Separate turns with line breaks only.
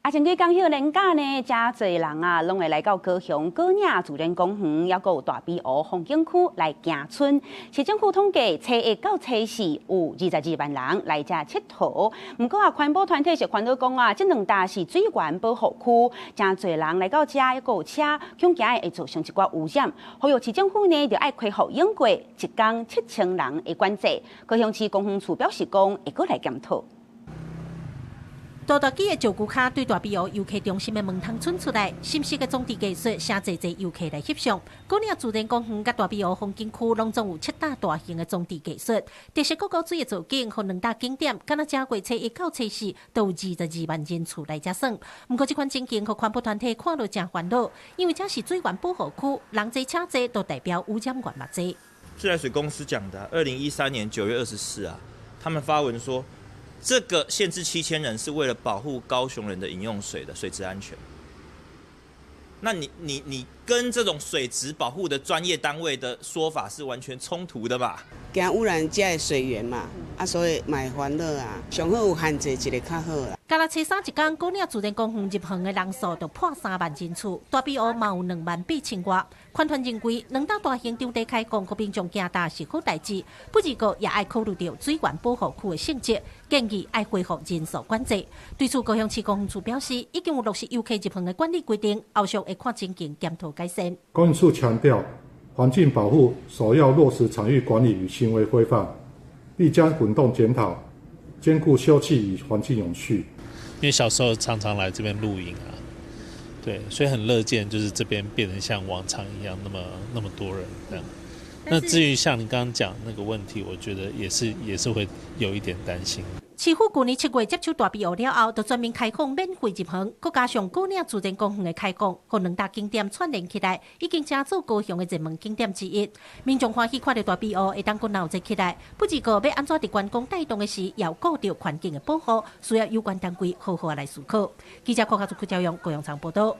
啊，前幾工歇連假呢，誠濟人啊，攏會來到高雄果嶺自然公園，抑閣有大埤湖風景區來行春。市政府統計，初一到初四有22萬人來遮𨑨迌。毋過啊，環保團體是煩惱講啊，這兩搭是水源保護區，誠濟人來到遮，抑閣有車，恐驚會造成一寡污染。呼籲市政府呢，著愛恢復湧過一工7000人的管制。高雄市公園處表示講，會閣來檢討。
大大機的石龜跤對大埤湖遊客中心的門通村出來，新式的裝置藝術，誠濟濟遊客來翕相。果嶺自然公園佮大埤湖風景區攏總有七搭大型的裝置藝術，特色高高水的造景予兩大景點，敢若正月初一到初四都有22萬人次來遮耍。毋過這款情形，予環保團體看著誠煩惱，因為這是水源保護區，人濟車濟都代表污染源嘛濟。
自來水公司講的，2013年9月24啊，他們發文說，這個限制7000人是為了保護高雄人的飲用水的水質安全。那你跟這種水質保護的專業單位的說法是完全衝突的吧？
驚污染這个水源嘛，啊，所以嘛會煩惱啊。上好有限制一下較好啦。
敢若初三一工，果嶺自然公園入園的人數就破3萬人次，大埤湖嘛有2萬8千外。環團認為，兩搭大型場地開放，予民眾行踏是好代誌，不過也愛考慮著水源保護區的性質，建議愛恢復人數管制。對此，高雄市公園處表示，已經有落實遊客入園的管理規定，後續會看情形檢討改善。
公園處強調，環境保護首要落實場域管理與行為規範，必將滾動檢討，兼顧休憩與環境永續。
因為小時候常常來這邊露營啊，對，所以很樂見就是這邊變成像往常一樣那麼那麼多人這樣。那至於像你剛剛講那個問題，我覺得也是會有一點擔心。
市府舊年7月接手大埤湖了後，就全面開放免費入園，閣加上果嶺自然公園的開放，予兩大景點串聯起來，已經成做高雄的熱門景點之一。民眾歡喜看著大埤湖會當閣鬧熱起來，不過欲按怎佇觀光帶動的時，也有顧著環境的保護，需要有關單位好好來思考。記者郭家竹、柯教勇高雄場報道。